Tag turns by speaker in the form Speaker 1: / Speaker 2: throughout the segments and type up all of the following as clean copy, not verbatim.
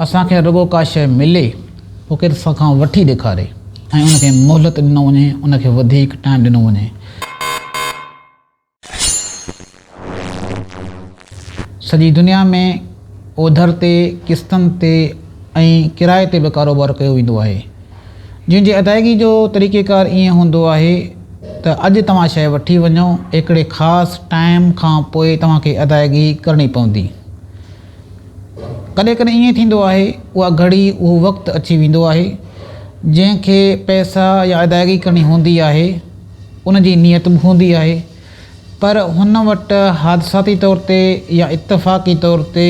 Speaker 1: اسان کي رڳو ڪا شيء ملي، پوء ڪير اسان کان وٺي ڏيکاري ۽ ان کي مهلت ڏنو وڃي، ان کي وڌيڪ ٽائيم ڏنو وڃي. سڄي دنيا ۾ اوڌر تي، قسطن تي ۽ ڪرائي تي به ڪاروبار ڪيو ويندو آهي، جنهن جي ادائگي جو طريقيڪار ائين هوندو آهي ته اڄ توهان شيء وٺي وڃو، هڪڙي خاص ٽائيم کان پوء توهان کي ادائگي ڪرڻي پوندي. ڪڏهن ڪڏهن ائين ٿيندو آهي اها گهڙي اهو وقت اچي ويندو آهي جنهن کي پئسا يا ادائگي ڪرڻي هوندي آهي ان جي نيت به هوندي آهي پر هن وٽ حادثاتي طور تي يا اتفاقي طور تي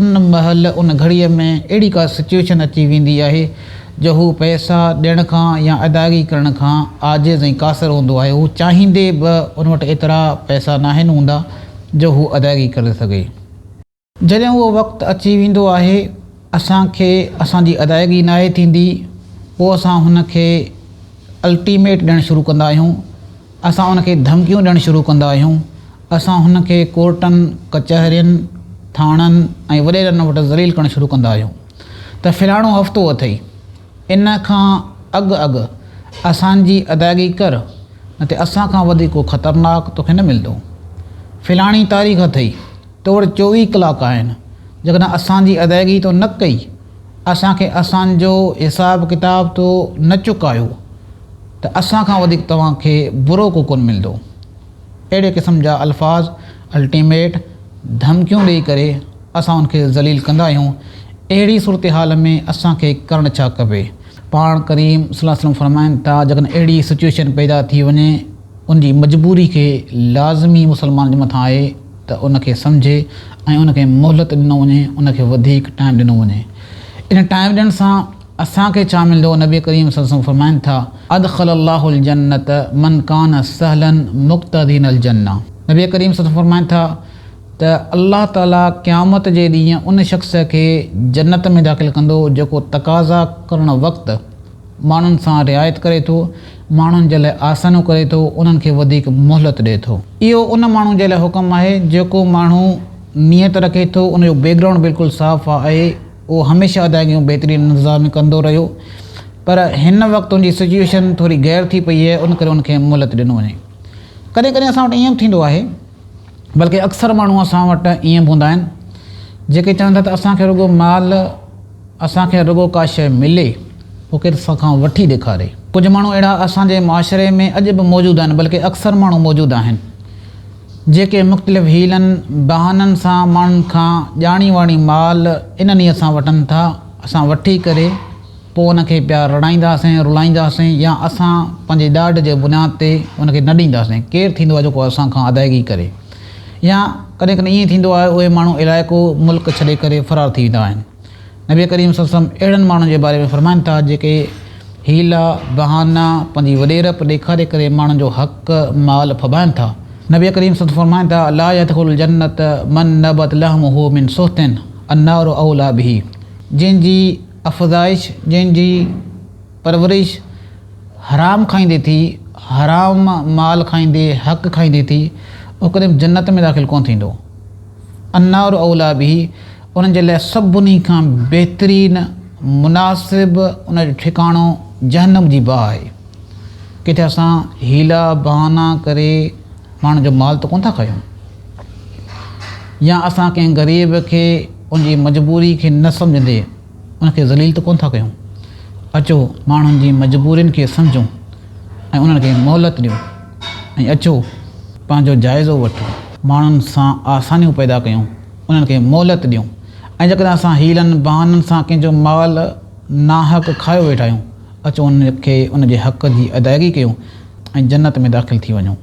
Speaker 1: ان مهل ان گهڙي ۾ اهڙي ڪا سچويشن اچي ويندي آهي جو هو پئسا ڏيڻ کان يا ادائگي ڪرڻ کان عاجز ۽ قاصر هوندو آهي هو چاهيندي به ان وٽ ايترا پئسا ناهن هوندا جو هو ادائگي ڪري سگهي. جڏهن اهو وقت اچي ويندو آهي اسان کي اسان جي ادائگي ناهي ٿيندي پوء اسان هن کي الٽيميٽ ڏيڻ شروع ڪندا آهيون اسان ان کي ڌمڪيون ڏيڻ شروع ڪندا آهيون اسان هن کي ڪورٽن ڪچهرين ٿاڻن ۽ وڏيرن وٽ ذليل ڪرڻ شروع ڪندا آهيون ته فلاڻو هفتو اٿئي ان کان اڳ اڳ اسان جي ادائگي ڪر نه ته اسان کان وڌيڪ ڪو خطرناڪ توکي نه ملندو. فلاڻي تاريخ اٿئي، تو وٽ 24 ڪلاڪ آهن، جيڪڏهن اسان جي ادائگي تو نه ڪئي، اسان کي اسان جو حساب ڪتاب تو نه چڪايو ته اسان کان وڌيڪ توهان کي برو ڪو ڪونه ملندو. اهڙي قسم جا الفاظ، الٽيميٽ، ڌمڪيون ڏئي ڪري اسان ان کي ذليل ڪندا آهيون، اهڙي صورتحال ۾ اسان کي ڪرڻ ڇا کپي؟ پاڻ ڪريم صلي الله عليه وسلم فرمائن ٿا جيڪڏهن اهڙي سچوئيشن پيدا ٿي وڃي ان جي مجبوري کي لازمي مسلمان جي مٿان آهي ته ان کي سمجهي ۽ ان کي مهلت ڏنو وڃي ان کي وڌيڪ ٽائيم ڏنو وڃي ان ٽائيم ڏيڻ سان اسان کي ڇا ملندو؟ نبي ڪريم صلي الله عليه وسلم فرمائن ٿا ادخل الله الجنة من ڪان سهلا مقتدين الجنة نبي ڪريم صلي الله عليه وسلم فرمائن ٿا ته الله تعاليٰ قيامت جي ڏينهن ان شخص کي جنت ۾ داخل ڪندو جيڪو تقاضا ڪرڻ وقت ماڻهن سان رعايت ڪري ٿو، ماڻهن جي لاء آسانيون ڪري ٿو، انهن کي وڌيڪ مهلت ڏئي ٿو. اهو ان ماڻهو جي لاء حڪم آهي جيڪو ماڻهو نيت رکي ٿو، ان جو بيڪ گرائونڊ بلڪل صاف آهي، اهو هميشه ادائگيون بهترين انداز ۾ ڪندو رهيو پر هن وقت ان جي سچوئيشن ٿوري غير ٿي پئي آهي ان ڪري ان کي مهلت ڏنو وڃي. ڪڏهن ڪڏهن اسان وٽ ائين به ٿيندو آهي. بلڪه اڪثر ماڻهو اسان وٽ ائين به هوندا آهن جيڪي چون ٿا ته اسان کي رڳو مال اسان کي رڳو ڪا شيء ملي پوء ڪير اسان کان وٺي ڏيکاري. ڪجهه ماڻهو اهڙا اسان جي معاشري ۾ اڄ به موجود آهن بلڪه اڪثر ماڻهو موجود آهن جيڪي مختلف حيلن بهانن سان ماڻهن کان ڄاڻي واڻي مال ان نيت سان وٺن ٿا اسان وٺي ڪري پوء ان کي پيا رڙائينداسين، رلائينداسين يا اسان پنهنجي ڏاڍ جي بنياد تي ان کي نه ڏينداسين. ڪير ٿيندو آهي جيڪو اسان کان ادائگي ڪري؟ يا ڪڏهن ڪڏهن ائين ٿيندو آهي اهي ماڻهو علائقو، ملڪ ڇڏي ڪري فرار ٿي ويندا آهن. نبي ڪريم صلي الله عليه وسلم اهڙن ماڻهن جي باري ۾ فرمائن ٿا جيڪي حيلا، بهانا، پنهنجي وڏيرپ ڏيکاري ڪري ماڻهن جو حق، مال ڦٻائن ٿا. نبي ڪريم صلي الله عليه وسلم فرمائن ٿا، لا يدخل الجنة من نبت لحمه من سحت النار اوليٰ به جنهن جي افزائش جنهن جي پرورش حرام کائيندي ٿي، حرام مال کائيندي، حق کائيندي ٿي، اهو ڪڏهن به جنت ۾ داخل ڪونه ٿيندو. النار اوليٰ به انهن جي لاء سڀني کان بهترين، مناسب ان جو ٺڪاڻو جهنم جي باهه آهي. ڪٿي اسان حيلا بهانا ڪري ماڻهن جو مال ته ڪونه ٿا کايون يا اسان ڪنهن غريب کي ان جي مجبوري کي نه سمجهندي ان کي ذليل ته ڪونه ٿا ڪيون. اچو ماڻهن جي مجبورين کي سمجهون ۽ انهن کي مهلت ڏيون ۽ اچو پنهنجو جائزو وٺون، ماڻهن سان آسانيون پيدا ڪيون، انهن کي مهلت ڏيون ۽ جيڪڏهن اسان حيلن بهانن سان ڪنهن جو مال ناحق کايو ويٺا آهيون، اچو ان کي ان جي حق جي ادائگي ڪيون ۽ جنت ۾ داخل ٿي وڃون.